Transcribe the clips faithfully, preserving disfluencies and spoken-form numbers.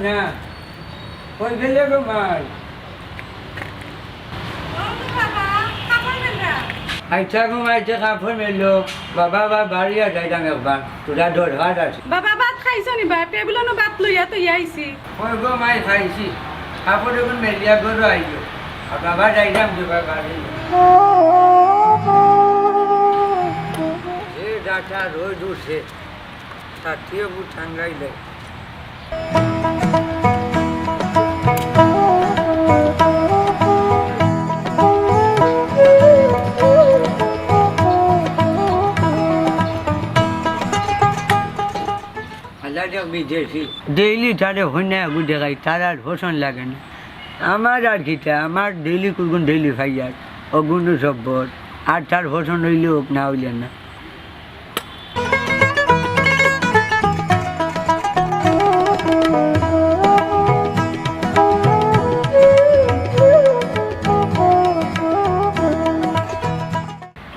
না, কই গেলে গো মাই? ও গো বাবা, কাপড় মেলরা। আইচ্ছা গো মাই, যে কাপড় মেললো, বাবা বা বাড়িয়া যাইতাম একবার, তোরা দরকার আছে। বাবা, ভাত খাইছো নি বা? টেবিলনো ভাত লইয়া তো আইছি। কই গো মাই, খাইছি। কাপড় এখন মেলিয়া ঘরো আইলো। আর বাবা যাইতাম দুবার বাড়ি। এ ডাটা রোজ উঠে। ছাতিও বুট টাঙ্গাইলে। আল্লাহ দেখ বিদেশি। ডেইলি তারে হইনা এগু দেখাই, তার আর পছন্দ লাগে না। আমার আর কিতা, আমার ডেইলি কুরকুন ডেইলি খাইয়ার, অগুনু সব্বর। আর তার পছন্দ হইলে হোক, না হইলে না।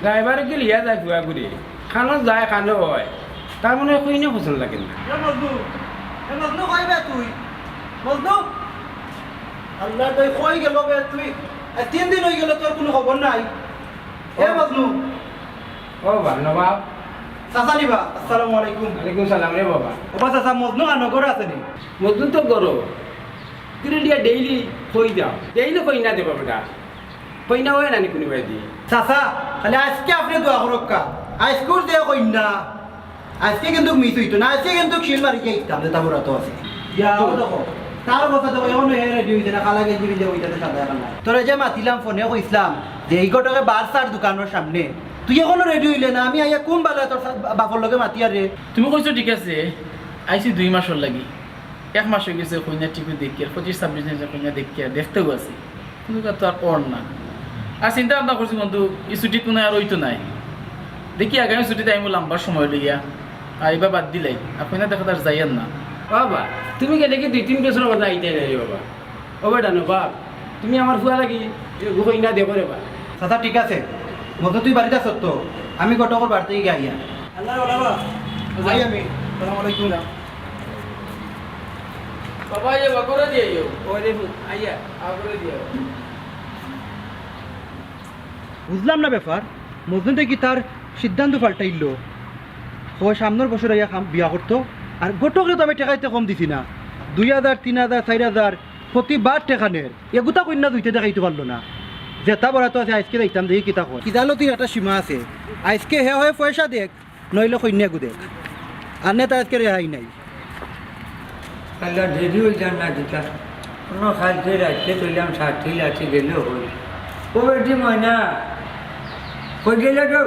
ড্রাইভারে গেলিয়া যায় ফুয়া ঘুরে, খানো যায় খানো হয়, তার মনে হয় কইনে পছন্দ লাগে না। এ মজনু, এ মজনু, কই বে তুই? মজনু, আল্লাহ, তুই কই গেল বে তুই? আজ তিন দিন হয়ে গেল, তোর কোনো খবর নাই। এ মজনু। ও বাবা, নবাব। চাচা নি বা? আসসালামু আলাইকুম। ওয়ালাইকুম সালাম রে বাবা। ও বা চাচা, মজনু আনো ঘরে আছে নি? মজনু তো ঘরো। কিন্তু দিয়া ডেইলি কই যাও? ডেইলি কই না দেবো বেটা। কইনা হয় না নি কোনো বায়দি? চাচা, খালি আজকে আপনি দোয়া করুক্কা। আজকুর যে কইনা, আজকে কিন্তু মিস হইতো না, আজকে কিন্তু শিল মারি গিয়ে ইতাম, যেটা বড় তো আছে। ইয়া, ও দেখো, তার কথা দেখো, এখন হে রেডি হইছে না, কালা গেঞ্জি পিন্ধে হইতাছে সাদা কালা। তোরে যে মাতিলাম ফোনে কইছিলাম যে এই ঘটকে বার সার দোকানের সামনে, তুই এখনো রেডি হইলে না, আমি আইয়া কোন বালা তোর সা-, বাপর লগে মাতিয়ার রে। তুমি কইছো ঠিক আছে, আইছি দুই মাসর লাগি। এক মাস হয়ে গেছে কইনা টিভি দেখিয়ার, পঁচিশ ছাব্বিশ দিন হয়েছে কইনা দেখিয়ার, দেখতেও আছি, কিন্তু তা তো আর অর না। আর চিন্তা ভাবনা করছি বন্ধু, এই ছুটি কোনো আর হইতো নাই, দেখি আগামী ছুটিতে আমি লম্বা সময় লইয়া আর এবার বাদ দিলাই, আর কইনা দেখা তার যাইয়ার না। বাবা, তুমি গেলে কি দুই তিন বছর কথা আইতে নাই রে বাবা? ও বেটা নো বাপ, তুমি আমার ফুয়া লাগি এগু কইনা দেখো রে বা। চাচা, ঠিক আছে, মতো তুই বাড়িতে আছ তো, আমি ঘটকর বাড়িতে গিয়ে আইয়া। আল্লাহ বাবা, যাই আমি। আসসালামু আলাইকুম। বাবা, ইয়ে বা করে দিয়ে আইও। ওই রে, আইয়া। আ, করে দিয়ে আইও। বুঝলাম না ব্যাপার, মজনু দেখি তার সিদ্ধান্ত পাল্টাইল। হয় সামনের বছর আইয়া খাম বিয়া করতো, আর ঘটকরে তো আমি টেকাইতে কম দিছি না, দুই হাজার, তিন হাজার, চার হাজার প্রতিবার টেকা নের। এগুতা কইনা দুইটা দেখাইতে পারলো না, যেটা বরাত আছে আজকে দেখতাম দেখি কিতা কয়। কিদালতির একটা সীমা আছে, আজকে হে হয় পয়সা দেখ, নইলে কইন্যা গুদে। আর নেতা আজকে রেহাই নাই। আল্লাহ, দেরি হয়ে যান না দিতা। কোনো খাইতে রাখতে পেলাম, সাথী লাঠি গেলে হই। ও বেটি ময়না, কই গেলে গো?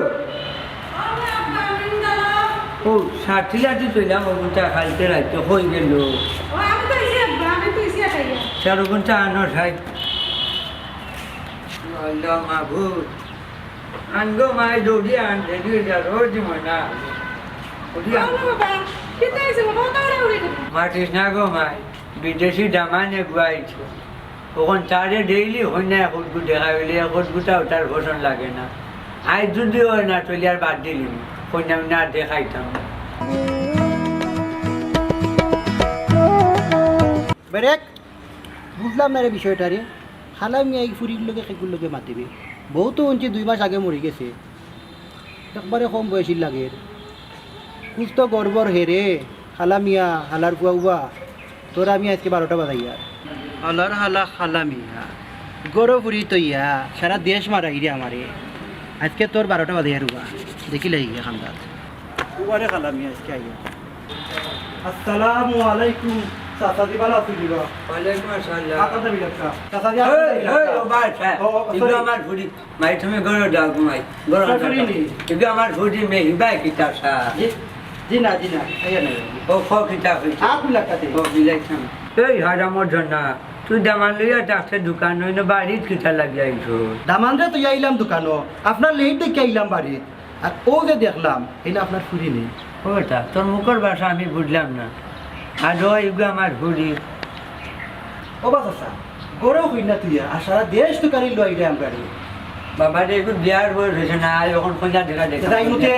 ও, সাথী লাঠি পেলাম, ওগুনটা খাইতে রাখতে হয়ে গেল। চার ওগুনটা আনো সাই। আল্লাহ মাহবুব। আন গো মাই, দৌড়ি আন, দেরি হয়ে যা, রোজ ময়না। দৌড়ি আন। ও বাবা, কিতা হইছে বাবা? অত তাড়াহুড়ি কেনে? মাতিস না গো মাই, বিদেশি দামানে গুয়াইছে। ওখান তারে ডেইলি কইনা এক উদ্গু দেখা হইলে এক উদ্গুটাও তার পছন্দ লাগে না। আজ যদি হয় না, তাহলে আর বাদ দিলিম। কইনা উইনা আর দেখাইতাম না। বেরেক, বুঝলাম না রে বিষয়টা রে। খালা মিয়া এই ফুরির লগে কেগুর লগে মাতিবে। বউ তো হুনছি দুই মাস আগে মরি গেছে। একবারে কম বয়সী লাগের। কুছ তো গড়বড় হে রে। খালা মিয়া, খালার ফুয়া উবা, তোর আমি আজকে বারোটা বাজাইয়ার। খালার খালা, খালা মিয়া, গরো ফুরি তইয়া সারা দেশ মারাই রে আমারে। আজকে তোর বারোটা বাজাইয়ার উবা, দেখিলাই গিয়া খান্দাত। উবারে খালা মিয়া আজকে আইয়া। আসসালামু আলাইকুম। চাচাজি ভালা আছইন নি বা? ওয়ালাইকুম আসসালাম। আপনার দাবি লাগতা। চাচাজি, এই, আপনার দাবি এই, লাগতা। ও ভাই, স্যার, ও, ও, ইগু sorry। আমার ফুরি। মাই, তুমি ঘরো যাও, ঘুমাই। ঘরো যাও। Sorry নি। ইগু আমার ফুরি মেয়ে, হিবাই কিতা স্যার? জি, জি না, জি না, আইয়া নাই। ও, খ কিতা হইছে? আপনি লাগতা দে। ও, বিলাইছাম। এই হারামর জন্য, তুই দামান লইয়া ডাকতে দোকান হইন, বাড়িত কিতা লাগি আইছো? দামানরে তো আইলাম দোকানো, আপনার লেট দেখে আইলাম বাড়িত। আর ও যে দেখলাম, এইলা আপনার ফুরি নি। ও বেটা, তোর মুখর ভাষা আমি বুঝলাম না। আর ও ইগু আমার ফুরি। ও বা চাচা, গরো হই না তুই, আর সারা দেশ তো কালি লই রে আমরা রে। বাবা রে, ইগু বিয়ার বয়স হইছে না, আর এখন কইনা দেখা দেখা। তাই মুখে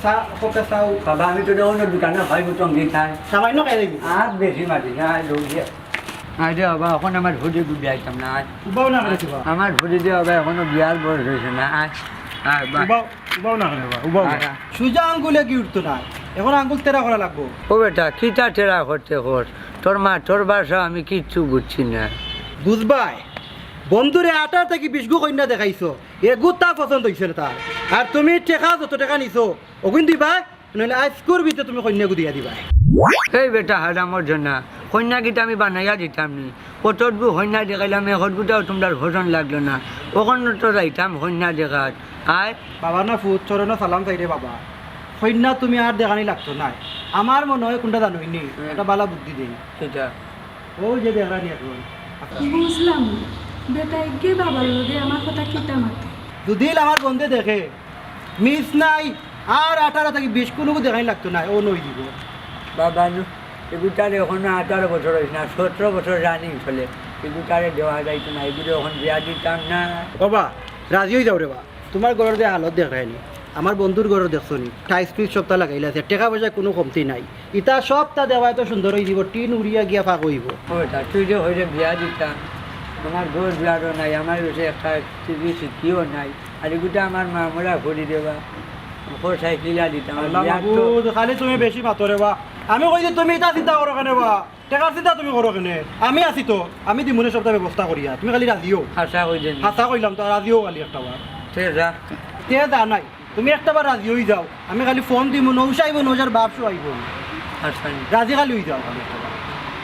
চা, কফি চাও। বাবা, আমি তো অন্য দোকানো ভাই বুটং দি খাই। সামান্য খাই দিবি। আর বেশি মাতি না, আর দৌড়িয়া। আরে বাবা, অখন আমার ফুড়ি বিয়া দিতাম না, আয়। উবাও না কেনে বা? আমার ফুড়ি রে বাবা, অখনো বিয়ার বয়স অইছে না, আয়। আয় বা। উবাও, উবাও না কেনে বা? উবাও। আয়, আয়। সুজা আঙ্গুলে ঘি উঠতো না, অখন আঙ্গুল তেরা করা লাগবো। ও বেটা, কিতা তেরা করতে কর? তোর মা, তোর ভাষা আমি কিচ্ছু বুঝছি না। বুঝবায়, বন্ধুরে আঠারো থাকি বিশ গু কইন্যা দেখাইছো, এগু তা পছন্দ অইছে না তার। আর তুমি টেকা, যত টেকা নিছো, অগুইন দিবায়, নাইলে আইজকুর ভিতরে তুমি কইন্যাগু দিয়া দিবায়। এই বেটা হারামর জনা, কইন্যা কিতা আমি বানাইয়া দিতাম নি? কতগু কইন্যা দেখাইলাম, একগুটাও তুমরার পছন্দ লাগলো না। অখন তো যাইতাম কইন্যা দেখাত। আয়। বাবা না ফুত, চরণো সালাম চাইরে বাবা। কইন্যা তুমি আর দেখানি লাগতো নায়। আমার মনে অয় কুনটা জানোইনি, হুম। একটা বালা বুদ্ধি দেই। কিতা? অউ যে দেখরানি অখন। বুঝলাম না, বেটায় গি বাবার লগে আমার কথা কিতা মাতে? যুদি আমার বন্ধে দেখে, মিস নাই, আর আঠারো থাকি বিশ কুনুগু দেখানি লাগতো নায়, অউ নই দিব। বাবা নু, এগুটারে অখনো আঠারো বছর অইছে না, সতরো বছর running চলে। এগুটারে দেওয়া যাইতো না, এগুরে অখন বিয়া দিতাম না। ও বা, রাজি অই যাও রে বা। তুমার ঘরর যে হালত দেখরায়নি, আমার বন্ধুর ঘরর দেখছোনি, tiles টুইলস সবতা লাগাইল আছে, টেকা পয়সা কুনু কমতি নাই। ইতা সবতা দেওয়ায় তো সুন্দর অই দিব, টিন উড়িয়া গিয়া ফাঁক অইব। ও বেটা, তুই যে কইরে বিয়া দিতাম, আমার ঘর দুয়ারও নাই, আমার গেছে একটা টিভি সিটিও নাই, আর এগুটা আমার মা মরা করি দেবা, মোটর সাইকেল আর দিতাম, আর আল্লাহ বিয়ার তো মাবুদ, খালি তুমি বেশি মাতো রে বা। আমি কই যে তুমি ইতা চিন্তা করো কেনে বা? টেকার চিন্তা তুমি করো কেনে? আমি আছি তো, আমি দিমুনে সবতা ব্যবস্থা করিয়া। তুমি খালি রাজি অও। হাছা কইলে নি? হাছা কইলাম তো, রাজি অও খালি একটা বার। তে যা। তে যা নাই, তুমি একটা বার রাজি অই যাও। আমি খালি ফোন দিমু, নৌশা আইব, নৌশার বাপসু আইব। আচ্ছা। রাজি খালি অই যাও খালি একটা বার।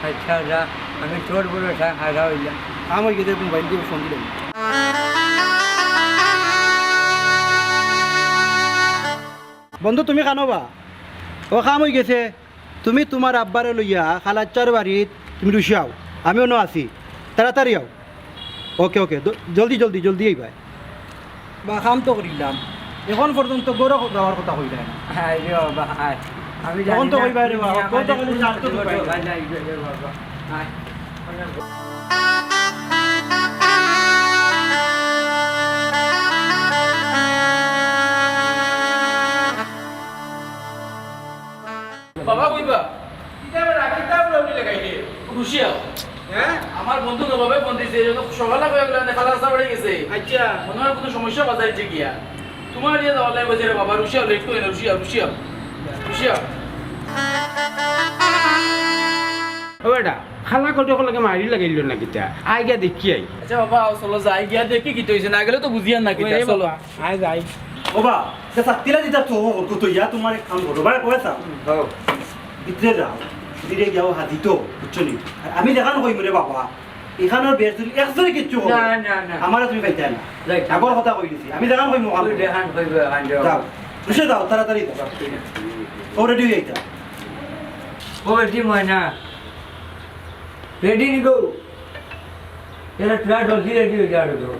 আচ্ছা, যা। আমি তোর বড় সা-, হাছা অইলাম। কাম অই গেছে, মোবাইল দিয়া ফোন দিলাম। বন্ধু, তুমি কানো বা? ও কাম অই গেছে। তুমি তুমার আব্বারে লইয়া খালাচ্চার বাড়িত তুমি রুশিয়াও, আমি অনো আছি, তাড়াতাড়ি আও। ওকে, ওকে, দ-, জলদি, জলদি, জলদি আইবায়। বা, কাম তো করিলাম, অখন পর্যন্ত ঘরো যাওয়ার কথা কইলায় না। আয় রে বাবা, আয়। আমি অখন জানি তো না কইবায় রে বাবা, তুমি কত আমারে খালি কোন স্বার্থ বিপদে ঢুকাইলে। ফেলাই দিবে রে বাবা। আয়। বাবা কইবা? কিতা বেটা, কিতা উড়াউড়ি লাগাইলে? রুশিয়া। হ্যাঁ? আমার বন্ধু নবাবে ফোন দিছে, এই জন্য সকালে কয়ে গেলাম, দেখা রাস্তা বেড়ে গেছে। আচ্ছা। মনে হয় কোনো সমস্যা বাজারে যে গিয়া। তোমার দিয়ে যাওয়া লাগবে যে রে বাবা, রুশিয়া, লেট করে না, রুশিয়া, রুশিয়া, রুশিয়া। ও বেটা, খালা কটকর লগে মারি লাগাইল না কিতা? আই গিয়া দেখি আই। আচ্ছা বাবা, আও চলো যাই গিয়া দেখি কিতা অইছে, না গেলে তো বুঝিয়ার না কিতা, ওরে চলো। বাবা। আয় যাই। ও বা, তে সাত্তিলা দিতা তো, ও তো ইয়া তোমার এক কাম করো, বারে কয়ে চাও। হ্যাঁ। ভিতরে যাও, ভিতরে গিয়াও হাজি তো, বুঝছো নি? আর আমি দেখান কইমু রে বাবা, এখানোর বেশ দিল, একজনে কিচ্ছু হবে না, না, না। আমারে তুমি পাইতায় না। যাই, আগর কথা কই দিছি, আমি দেখান কইমু, তুই দেখান কইবে, আন যাও। যাও, বুঝে যাও, তাড়াতাড়ি যাও। ও রেডি হয়ে যাও। ও বেটি ময়না, রেডি নি গো? এরা ট্রাই ডলছি রেডি হয়ে যাও গো।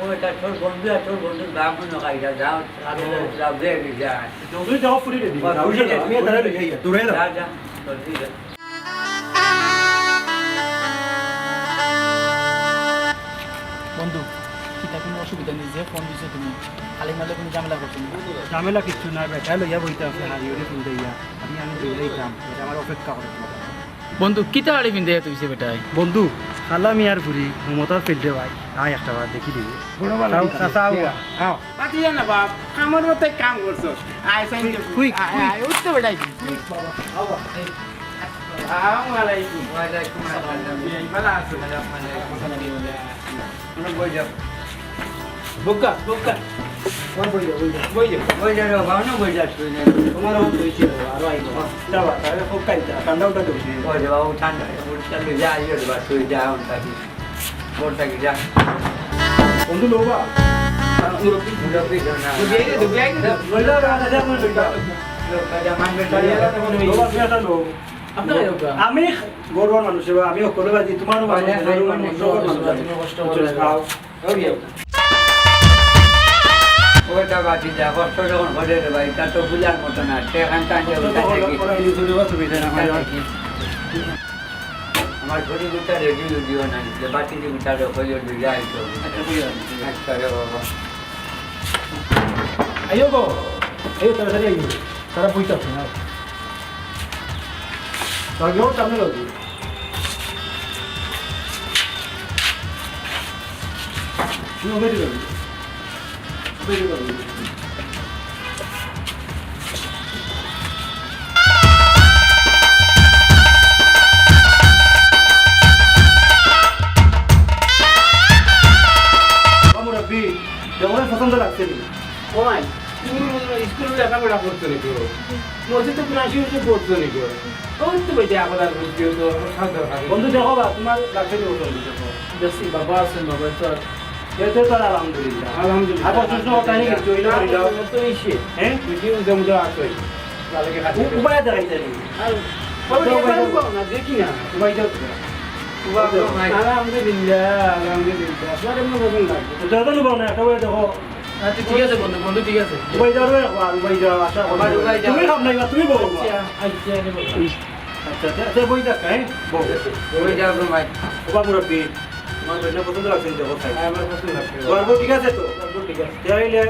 ও, এটা তোর বন্ধু, আর তোর বন্ধুর বাপ মনে হয়, এটা যাও, যাও, যাও, যাও, যাও, যাও। জলদি যাও, ফুরি রেডি। বাস, যাও, ফুরি যাও, রেডি, আমি ফুরি তাহলে রেডি। যাই, দূরে যাও। যা, যা, জলদি যা। বন্ধু, কিতা কোনো অসুবিধা নেই, যে ফোন দিছো তুমি, খালি মালে কোনো ঝামেলা করছো না? ঝামেলা কিচ্ছু না, বেটা লইয়া বইতে আছে, হারিয়ে ফোন দিয়া, আমি, আমি দৌড়াইতাম, এটা আমার অপেক্ষা করে। বন্ধু, কিতা শাড়ি পিন্দে তুইছে বেটায়? বন্ধু, খালা মিয়ার ফুরি, মমতাজ ফেলতে ভাই। আয় একটা বার দেখি দিবি। বড় ভালো চাও, দেখি। চাও, চাও। আও। পাতিয়া না বাপ, কামর মতো কাম করছো। আয়, সাইন করছো। হুই, আয়, হুই। আয়, উঠতে বেটাই। হুই, বাবা, আও বাবা। আসসালামু আলাইকুম। ওয়ালাইকুম আসসালাম। ভালো আছো? আমরা বই যাও। বোকা, বোকা। তোমার বই যাও, বই যাও। বই যাও। বই যাও রে বাবা, অনো বই যাও, শুই যাও। তোমার আমার বই ছিল, আরো আইবো। যাও, তাহলে খুব কাইটা, ঠান্ডা উঠা দেবো। বই যাও বাবা, ঠান্ডা, উঠতে লই যা, আইও রে বাবা, শুই যা, এখন থাকি। বড় থাকি যা। বন্ধু, লও বা। মুরব্বি, মুরব্বি, যাও না। লই যাও, লই যাও, লই যাও, লই যাও। লই যাও, মানবে, লই যাও, লই যাও। লও বা, তুমি একটা লও। আপনার এরকম। আমি গরিব মানুষ, এবার আমি হকলে বাজি, তোমারও মানুষ, হয় না, গরিব হয় না, মানুষ, সকল মানুষ। তুমি কষ্ট করো না। খাও। ওই যে। ওটা বাজি যা, কষ্ট যখন করে রে ভাই, তা তো বুঝার মতো না। সে এখান থেকে কষ্ট তো ওটা হলো, থেকে। ওরা এই করে দেবো, তুমি জানো, হয় না? আমার ঘড়ি গুটা রেডি রেডিও নাই, যে বাটি যে গুটা রে, ওই ওই যাই তো। আচ্ছা, বুঝলাম। আচ্ছা রে বাবা। আইও গো, আইও, তাড়াতাড়ি আইও। তারা বইতে আছে না। যাও, যাও, সামনে যাও। তুমি ওখানে যাও। ওখানে যাও। ও মুরব্বি, দেওয়ার পছন্দ লাগছে নি? ওই, তুমি স্কুলে লেখাপড়া করছো নাকি? মসজিদে কোরআন শরীফ পড়ছো নাকি? ওই তো বেটা আবার আর বুঝিও তো, ওর সাথে দরকার। বন্ধু দেখো বা, তোমার লাগছে নি বন্ধু দেখো? দেখছি, বাবা আছেন, বাবা তো আর এতে তো আর আলহামদুলিল্লাহ। আলহামদুলিল্লাহ। আর অসুস্থ কথা নেই, কিছু হইলে না, করি যাও। তো এই সে, হ্যাঁ? তুই কি উদ্যম দেওয়া আছে? তাহলে কি খাচ্ছি? উপায় দেখাইতে নেই। আর ওই উপায় দেখাইতে দেখাইতে না, দেখি না। উপায় দেখাইতে না। উপায় দেখাইতে না। আলহামদুলিল্লাহ, আলহামদুলিল্লাহ। আপনার এমন পছন্দ লাগে। তো যত নিব না, একটা উপায় দেখো। আচ্ছা, ঠিক আছে বন্ধু, বন্ধু ঠিক আছে। উপায় দেওয়ার ব্যাপার, উপায় দেওয়া, আশা করি। উপায়, উপায় দেওয়া। তুমি খাম নাই বা, তুমি বলো। আচ্ছা, আচ্ছা, আমি বলবো। আচ্ছা, আচ্ছা, আচ্ছা, বই দেখ, হ্যাঁ? বউ। বই দেখ, ভাই। ওবা মুরব্বি, তোমার বইটা পছন্দ লাগছে নি দেখো, ভাই। হ্যাঁ, আমার পছন্দ লাগছে। তোমার বউ ঠিক আছে তো? আমার বউ ঠিক আছে। তাহলে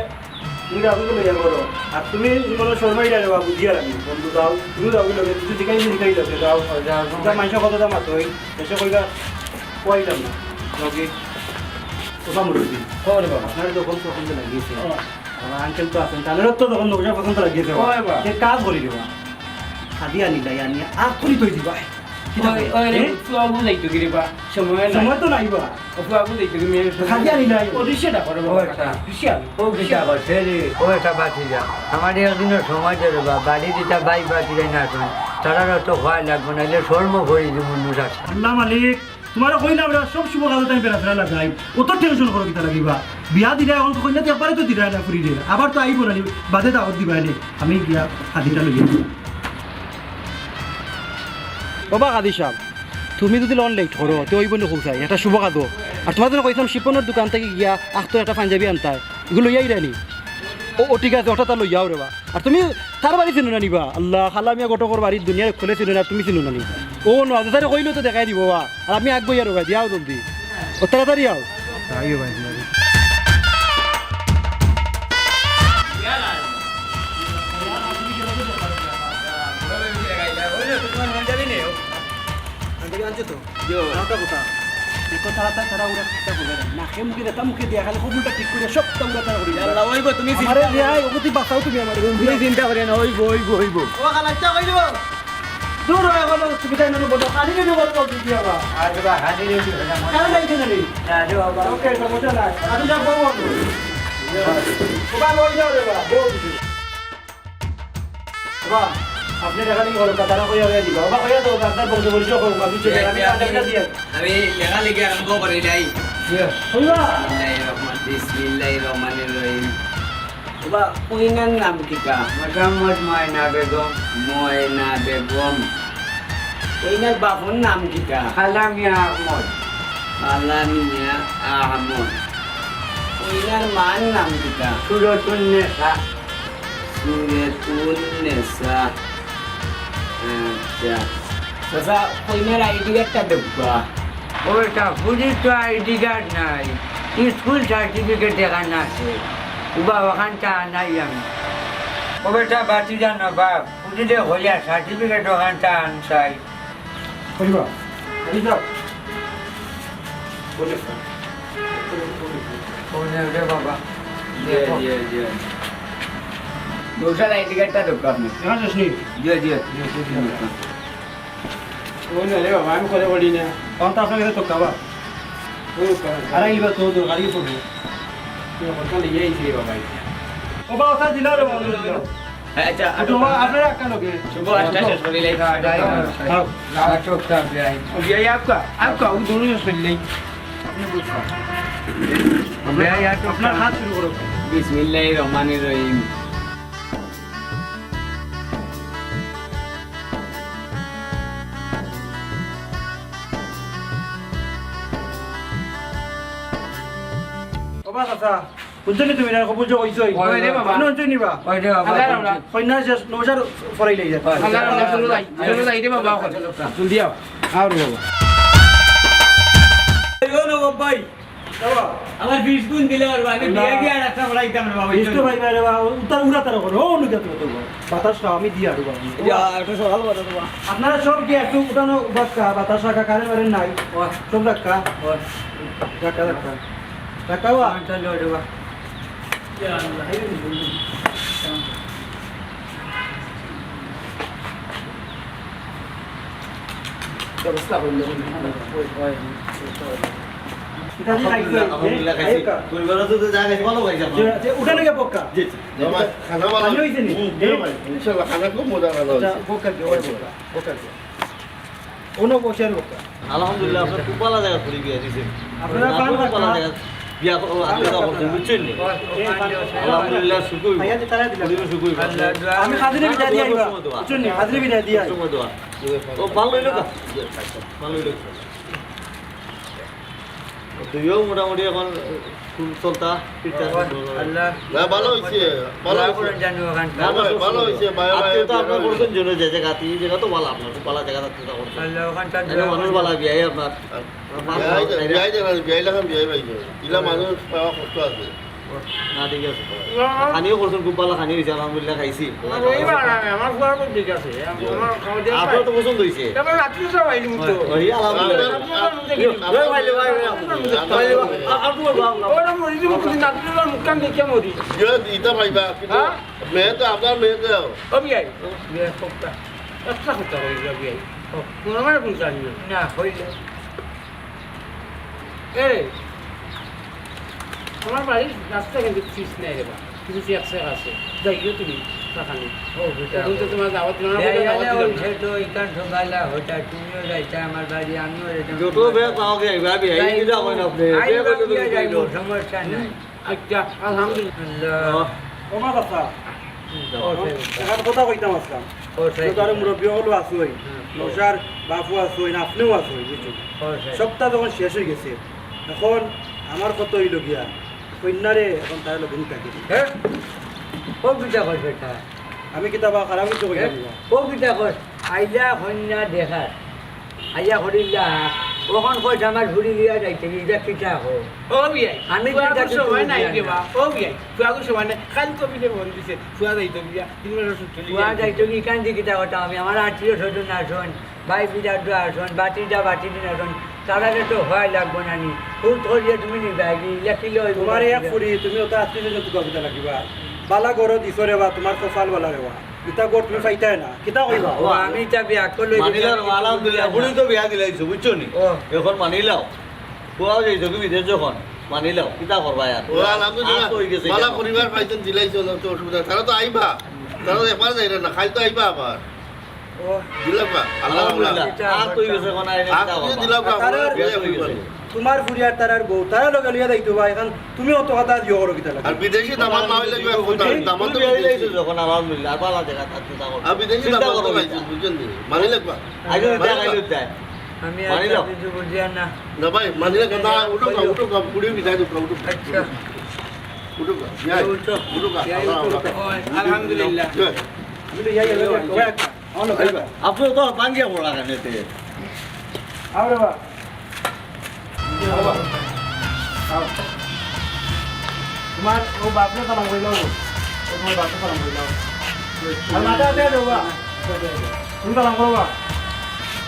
তুমি রাহুলকে লইয়া করো। আর তুমি মনে শর্মাই যাবে বাবু, দিয়া রাখি। বন্ধু দাও, তুমি দাও, লগে, তুমি জিকাই, জিকাই লগে, দাও। যাও, যাও। এটা মানুষের কথা দাম আছে, ওই দেশে কইবা, কইলাম না। লগে। ওবা মুরব্বি। কও রে বাবা। আপনার যখন পছন্দ লাগিয়েছে, ও। আমার আঙ্কেল তো আছেন, তাহলে তো তখন নৌশা পছন্দ লাগিয়েছে। ওই বাবা। যে কাজ করি রে বাবা। খাদি আনিলাই, আনি আগ করি তৈ দিবায়। কিতা ওই, কয়? ওই রে, এ? ফুয়া বুঝাইতো কি রে বা? সময় নাই। সময় তো নাই বা। ও ফুয়া বুঝাইতো কি মেয়ে? খাদি আনিলাই। ও রিক্সাটা করে বাবা। ও একটা। রিক্সা। ও কিতা করছে রে? ও একটা বাতি যা। আমার একদিনও সময় দে রে বা। বাড়ি দিতা ভাই বাতি যাই না শুন। তারারও তো হওয়া লাগবো না। এলে শর্ম করি দিব মানুষ আছে। আল্লাহ মালিক, তোমারে কইলাম রে, সব শুভ কাজে তাই বেড়াফেরা লাগাই। অত টেনশন করো কিতা লাগিবা? বিয়া দিলে এখন কইনা তো একবারে তো দিলাই না ফুরি রে। আবার তো আইবো না নি, বাদে দাওয়াত দিবায় নে। আমি গিয়া খাদিটা লই আইছি। ওবা খাদি সাহেব, তুমি যদি লন লেট করো, তে ওই বন্ধু কৌশাই, এটা শুভ কাজও। আর তোমার জন্য কইছিলাম শিপনের দোকান থেকে গিয়া আখতো একটা পাঞ্জাবি আনতায়, এগুলো লইয়া আইরানি। ও, ও ঠিক আছে, ওটা তার লইয়াও রে বা। আর তুমি তার বাড়ি চিনো না নি বা? আল্লাহ, খালা মিয়া ঘটকর বাড়ি দুনিয়ার খুলে চিনো না, তুমি চিনো না নি? ও ন, তারে কইলেও তো দেখাই দিব বা। আর আমি আগ বইয়া রোগা দিয়াও জলদি। ও তাড়াতাড়ি আও। আইও ভাই, আইও। আনছো তো? জি বাবা। নামটা কোথা? দেখো, তারা, তারা, তারা ওরা একটা বলে না। নাকে মুখে দেখা, মুখে দিয়া, খালি কবুলটা ঠিক করে সব তারা, তারা করে। আল্লাহ, ওই গো, তুমি আমারে চিন্তা রিয়া, করো। ওকে তুই বাঁচাও তুমি আমারে। তুমি চিন্তা করিও না, ওই গো, ওই গো, ওই গো। ও খালাচ্চা কইলো। দূর হয়ে গেল, তুমি তাই না বলো, খালি রেডিও বলো, কল দিতে হবে। আর বাবা, খালি রেডিও হয় না, মনে কারণ নাই কেন রে? না রে বাবা। ওকে, সমস্যা নাই। আমি সব বলবো। বাবা, ওই যাও রে বাবা, বল দিতে। বাবা, আপনি টাকা দিয়ে বলো, তারা কইয়া কইয়া দিবা। বাবা, কইয়া দাও, আপনার বংশ পরিচয় করুন, আপনি চলে যান, আমি লেখা লেখি আরম্ভ করি যাই। ইয়ে। কইবা? বিসমিল্লাহির রহমান, বিসমিল্লাহির রহমানির রহিম। বাবা, কইনার নাম কিতা? মোহাম্মদ ময়না বেগম। ময়না বেগম। কইনার বাপর নাম কিতা? কালামিয়া আহমদ। কালামিয়া আহমদ। কইনার মার নাম কিতা? সুরতুন্নেসা। সুরতুন্নেসা। আচ্ছা। চাচা, কইনার আইডি কার্ডটা দেখবা। ও বেটা, ফুরির তো আইডি কার্ড নাই, স্কুল সার্টিফিকেট দেখান আছে। উবা, ওখানটা নাই আমি। ও বেটা, বাতি জানো বাপ, ফুরিরে হইয়া সার্টিফিকেট ওখানটা আনছাই। কইবা? ID card. বলে স্যার। ও নে রে বাবা। জি, জি, জি। নৌশাদ আইডি কার্ডটা দেখবা আপনি। দেখা যাস নি? জি, জি। জি, জি, জি। ওই না রে বাবা, আমি করে পড়ি না। তখন তো আপনার কাছে তো খাবার। ওই তো খাবার। আরে, এইবার তো দরকারি পড়বো। তুই কথা লিয়ে আইছি রে বাবা। ও বাবা, ওটা দিলাও রে বাবা, দিলাও। হ্যাঁ, আচ্ছা, তো বাবা, আপনারা একটা লোকে। শুভ আটটা শেষ করি লাই। হ্যাঁ, হ্যাঁ। হ্যাঁ। ও, বিয়া, आपका, आपका, वो दोनों শেষ করি লাই। বিয়া, তো আপনার হাত শুরু করো। বিসমিল্লাহির রহমানির রহিম। ও বা চাচা, বুঝছো নি তুমি না? কবুল যে কইছো। ওই রে বাবা। আপনি হুনছইন নি বা? ওই রে বাবা। আল্লাহ রাম রাম। কইনা শেষ, নৌশাদ ফরাই লই যায়। আল্লাহ রাম রাম, চলো যাই, চলো যাই রে বাবা, এখন। জলদি আও। আও রে বাবা। এই ও নবাব ভাই, বাবা, আমার বিশ গুণ দিলে পারবো, আমি না। বিয়া গিয়া আর একটা বাড়াইতাম রে বাবা। বিশ তো ভাই, ভাই রে বাবা, উতার উড়া তারা করো, ও, অনু যত তো বাতাস খাও, আমি দিয়া আর বাবা। ইয়া, একটা সকাল বাতাস বাবা। আপনারা সব কি একটু উঠানো বাক্কা, বাতাস রাখা, কারে মারেন নাই। ওহ। সব রাখা। ওহ। রাখা, রাখা। রাখা বাবা। আমার চালু রে বাবা। ইয়া আল্লাহ। ব্যবস্থা করুন, দেখুন। ওই, ওই, ওই। আলহামদুলিল্লাহ, আলহামদুলিল্লাহ, খাইছি। পরিবার তো যা খাইছি, ভালো খাইছি আমরা। যে, যে, উঠে লেগে পক্কা। জি, জি। বাবা, খানা ভালো খানি হয়েছে নি? হুম, জি ভাই। ইনশাআল্লাহ, খানা খুব মজা খানা আচ্ছা, হয়েছে। পক্কা, পক্কা। কোনো বসে আর পক্কা। আলহামদুলিল্লাহ, আপনার খুব ভালো জায়গা ঘুরে গিয়ে দিয়েছেন। আপনারা আপনার পান খুব ভালো পাক্কা। জায়গা বিয়া কো-, ও, আপনি পান করছেন, পাক্কা। বুঝছেন নি? এই পান পাক্কা। আলহামদুলিল্লাহ, শুকুর। ভাইয়া যে তারা দিলাম। শুকুর, শুকুর। আমি হাজিরে বিদায় দিয়ে আইবা। সময় দেওয়া। বুঝছেন নি? হাজিরে বিদায় দিয়ে আইবা। সময় দেওয়া। ও, ভালো হইলো তো? ভালো হইলো। তুইও মোটামুটি এখন খুব চলতা, ফিরতা। আল্লাহ। না, ভালো হইছে, ভালো দোয়া হইছে। করেন জানি ওখানটা। না, ভাই, ভালো হইছে, ভাই, ভাই, আপনি তো আপনার ভাই। করছেন জন্য যে জায়গা, এই জায়গা তো ভালো আপনার, খুব ভালো জায়গা, আপনি তো করছেন। আল্লাহ, ওখানটা এনে দোয়া মানুষ করেন। ভালো বিয়াই আপনার। বিয়াই, বিয়াই জানা, বিয়াই লাখান বিয়াই ভাই। ইলা মানুষ পাওয়া কষ্ট আছে। না, ঠিক আছে। খানিও করছেন, খুব ভালো খানি হয়েছে, আলহামদুলিল্লাহ খাইছি। আমার ওই বাড়া নাই, আমার ফুয়া খুব ঠিক আছে। আমার খাওয়া দাওয়া আপনার তো পছন্দ হয়েছে। তারপর রাত্রে সব আইলি মুক্ত। ওই, আলহামদুলিল্লাহ। রাত্রে সব মুক্ত কিনি। ওই ভাই রে, ভাই রে, ভাই রে, ভাই রে, আ-, আর তোমার বাবা, বাবা। ওরা মরি দিব, কিন্তু রাত্রে সব মুখখান দেখিয়া মরি। ইয়ে, ইটা ভাইবা, কিন্তু হ্যাঁ? মেয়ে তো আপনার মেয়ে তো। ও বিয়াই, বিয়াই, হোক তা। একটা কথা কই, বিয়াই। হোক, তোমার মানে কোন জানি না। না, হইল। এ, আমার বাড়ির রাস্তা কিন্তু পিচ নাই রে বা, কিছু চেক চেক আছে, যাইও তুমি, টাকা নেই। ও, বেটা। এখন তো তোমার দাওয়াত না, এই বেটা, দাওয়াত আলে দিলাম ওই না। সে তো ইখান সকালে হঠাৎ তুমিও যাইতা আমার বাড়ি, আমিও যাইতাম যত তোমার বেয়া বাড়ি। পাওয়া যায়, ভাবি, এই তাই বিদা তো, হয় না আপনি। আই বিয়া ভাবিও করতে যাইবো, দিল। সমস্যা নাই। আচ্ছা, আলহামদুলিল্লাহ। আল্লাহ। ও মা বাবা, ও, ও, সে এখন কথা কইতাম আসলাম। ও, সেই তো আরো কথা। মুরব্বি হলো আছুই। হ্যাঁ। নৌশার বাপু আছুই, আপনিও আছুই, বুঝছো? ও, সেই। সবটা যখন শেষ হয়ে গেছে, এখন আমার কত হইল গিয়া, কন্যারে এখন তার লগে নিতে গেছে। হ্যাঁ? ও কিতা কয় সেটা? আমি কিতা বা খারাপ কিছু কইলাম হ্যাঁ? না? ও কিতা কয়? আইলা কন্যা দেখার। আইয়া করিলা, ওখান কইছে আমার ঘুরি দিয়া যাইতে, ইটা কিতা কয়? ও বিয়াই, আমি তো ফুয়াগুর এটা কিছু সময় বুঝি নাই না। রে বা। ও বিয়াই, ফুয়াগুর সময় নাই। খালি কবিরে ফোন দিছে, ফুয়া যাইতো গিয়া, তিন মাস ছুটি ফুয়া লইয়া। যাইতো কি, কান্দি কিতা কথা আমি, আমার আত্মীয় স্বজন আছইন, ভাই বিরাট আছইন, বাতিজা বাতিজিন আছইন, তারারে তো হয় লাগবো না নি। ফুল ধরিয়ে তুমি নিবাই কি, ইয়া কিলো হইবো তোমার এক বাতিজা? ফুরি, তুমি ওটা আত্মীয় স্বজন তো কবিতা লাগিবা। বালা গরো দিছো রে বা, তোমার কপাল বালা রে বা। ইতা গর তুমি পাইতায় না, কিতা কইবা? ও, আমি ইতা বিয়া করলে মানিলাও, আলহামদুলিল্লাহ, ফুরি তো বিয়া দিলাইছো, বুঝছো নি? ও। এখন মানিলাও। ফুয়াও যাইতো কি বিদেশ যখন, মানিলাও, কিতা করবা আর? ও, আলহামদুলিল্লাহ। আর তো হই গেছে বালা কেন? পরিবার পাইছেন, দিলাইছো, তো অসুবিধা। তারা তো আইবা। তারা তো একবার যাইরা না, খাইল তো আইবা আবার। ও। দিলাম বা? আল্লাহ আলহামদুলিল্লাহ। আল্লাহ। আর তো হই গেছে, এখন আইলে আর কিতা তুমি করবা? দিলাম বা? তারা বিয়া হই গেছে। তোমার ফুরি আর তারার বউ, তারা লগে লইয়া যাইতো বা, এখন তুমি অত কথা দিও করো কিতা লাগে? আর বিদেশি দামান্দ না হইলে কি আর কথা? এই দামান্দ তো তুমি বিয়া বিদেশি। দিলাইছো যখন, আলহামদুলিল্লাহ, আর বালা জায়গা থাকতে তা করো। আর বিদেশি চিন্তা দামান্দ করো তো কিতা? পাইছো, বুঝছেন নি? মানিলে বা? আগে মানিলে দেখা বা? হইলো যায়। আমি আর মানিলো। কিছু বুঝিয়ার না। না ভাই, মানিলে কথা, উঠো কা, উঠো কা, উঠো কা, উঠো কা। আচ্ছা। উঠো কা, যাই। উঠো। উঠো কা, যাই, আল্লাহ, উঠো। আল্লাহ। ওই, আলহামদুলিল্লাহ। যাই। আমি তো যাই, যাই, যাই। আপনি তো ভাঙ্গিয়া পড়া কেন এতে? আরে বা। আও। তোমার ও বাপরে সালাম কইলাও গো। ও তোমার বাপরে সালাম কইলাও। আর মাথা আছে দেওয়া। তুমি সালাম করবা।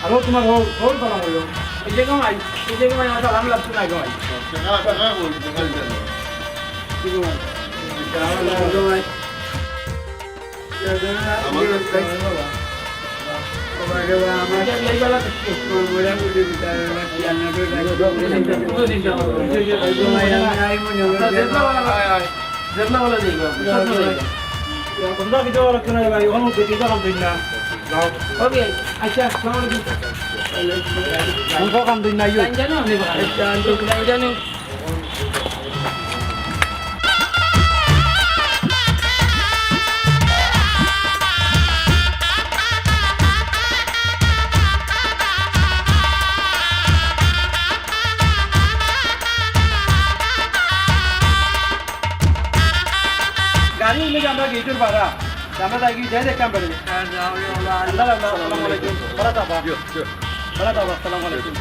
আর ও তোমার হো, হো সালাম কইলো। এই যে কমাই, এই যে কমাই, আমার সালাম লাগছে না কমাই। টাকা, টাকা বলছি, টাকা দিতে হবে। কি কমাই? আমার কাছে গাড়ি উঠলে যে আমরা গেটের পাড়া, আমরা যাই গিয়ে যাই দেখতাম পারি। আল্লাহ, আল্লাহ, আসসালামু আলাইকুম। ভালো থাকবা। ভালো থাকবা, আসসালামু আলাইকুম।